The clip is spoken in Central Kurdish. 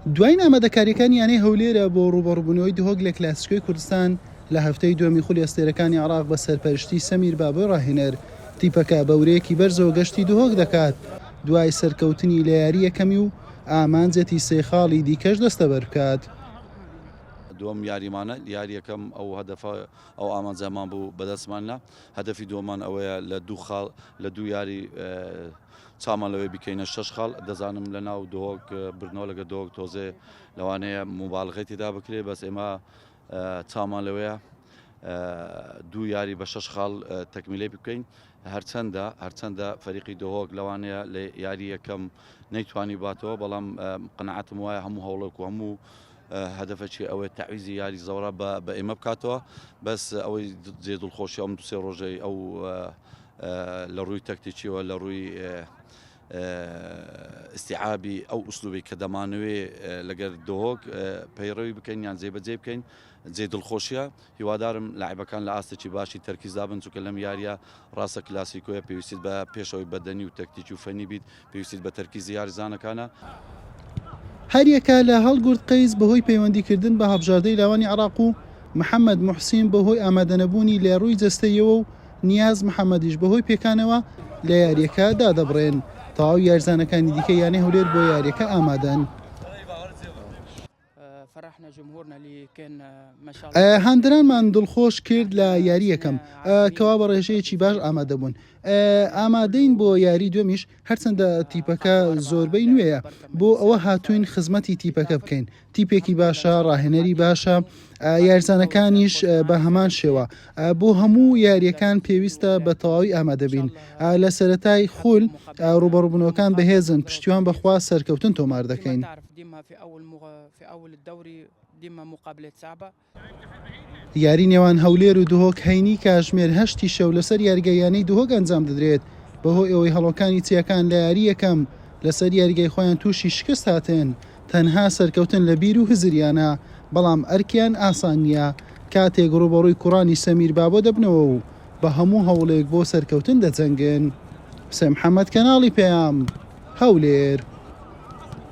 دوایین ئامادەکارییەکانی یانەی هەولێرە بۆ ڕووبەڕووبوونەوەی دهۆک لە کلاسیکۆی کوردستان لە هەفتەی دووەمی خولی ئەستێرەکانی عێراق بە سەرپەرشتی سەمیر بابۆی ڕاهێنەر، تیپەکە بە ورەیەکی بەرزەوە گەشتی دهۆک دەکات دوای سەرکەوتنی لە یاری یەکەمی و ئامانجێتی سێ خاڵی دیکەش دەستەبەر بکات. دووەم یاریمانە، یاری یەکەم ئەو هەدەفە ئەو ئامانجەمان بوو بەدەستمان نا، هەدەفی دووەمان ئەوەیە لە دوو خاڵ لە دوو یاری چامان لەوەی بکەینە شەش خاڵ دەزانم لە ناو دهۆک بردنەوە لەگە دهۆک تۆزێ لەوانەیە موبالغەی تێدا بکرێ بەس ئێمە چامان لەوەیە دوو یاری بە شەش خاڵ تەکمیلەی بکەین هەرچەندە هەرچەندە فەریقی دهۆک لەوانەیە لە یاری یەکەم نەیتوانی باتەوە بەڵام قەناعەتم وایە هەموو هەوڵێک و هەموو هەدەفەکی ئەوەیە تەعویزی یاری زەوڕا بە ئێمە بکاتەوە بەس ئەوەی جێ دڵخۆشی ئەم دوسێ ڕۆژەی ئەو لە ڕووی تەکتیکیەوە لە ڕووی ئیستیعابی ئەو ئوسلوبی کە دەمانەوێ لەگەر دهۆک پەیڕەوی بکەین یان جێبەجێ بکەین جێ دڵخۆشیە هیوادارم لاعبەکان لە ئاستێکی باشی تەرکیزدا بن چونکە لەم یاریە ڕاستە کلاسیکۆیە پێویستیت بە پێشەوەی بەدەنی و تەکتیکی و فەنی بیت پێویستیت بە تەرکیزی یاریزانەکانە. هەریەکە لە هەڵگورد قەیس بەهۆی پەیوەندیکردن بە هەڵبژاردەی لاوانی عێراق و محەمەد موحسین بەهۆی ئامادەنەبوونی لە رووی جەستەییەوە و نیاز محەمەدیش بەهۆی پێکانەوە لە یارییەکە دادەبڕێن، تەواوی یاریزانەکانی دیکەی یانەی هەولێر بۆ یارییەکە ئامادەن. هاندەرانمان دڵخۆش کرد لە یاری یەکەم کەوا بە ڕێژەیەکی باش ئامادەبوون ئامادەین بۆ یاری دووەمیش هەرچەندە تیپەکە زۆربەی نوێیە بۆ ئەوە هاتوین خزمەتی تیپەکە بکەین تیپێکی باشە ڕاهێنەری باشە یارزانەکانیش بە هەمان شێوە بۆ هەموو یاریەکان پێویستە بە تەواوی ئامادەبین لە سەتای خول ڕوبەڕوبنەوەکان بەهێزن پشتیوان بەخوا سەرکەوتن تۆمار دەکەین. یاری نێوان هەولێر و دهۆک هەینی کاژمێر هەشتی شەو لەسەر یاریگای یانەی دهۆک ئەنجام دەدرێت، بەهۆی ئەوەی هەڵۆکانی چیاکان لە یاری یەکەم لەسەر یاریگای خۆیان تووشی شکست هاتن، تەنها سەرکەوتن لە بیر و هزریانە، بەڵام ئەرکیان ئاسان نییە کاتێک رووبەڕووی کوڕانی سەمیر بابۆ دەبنەوە و بە هەموو هەوڵێک بۆ سەرکەوتن دەجەنگن. حوسێن محەمەد، کەناڵی پەیام، هەولێر.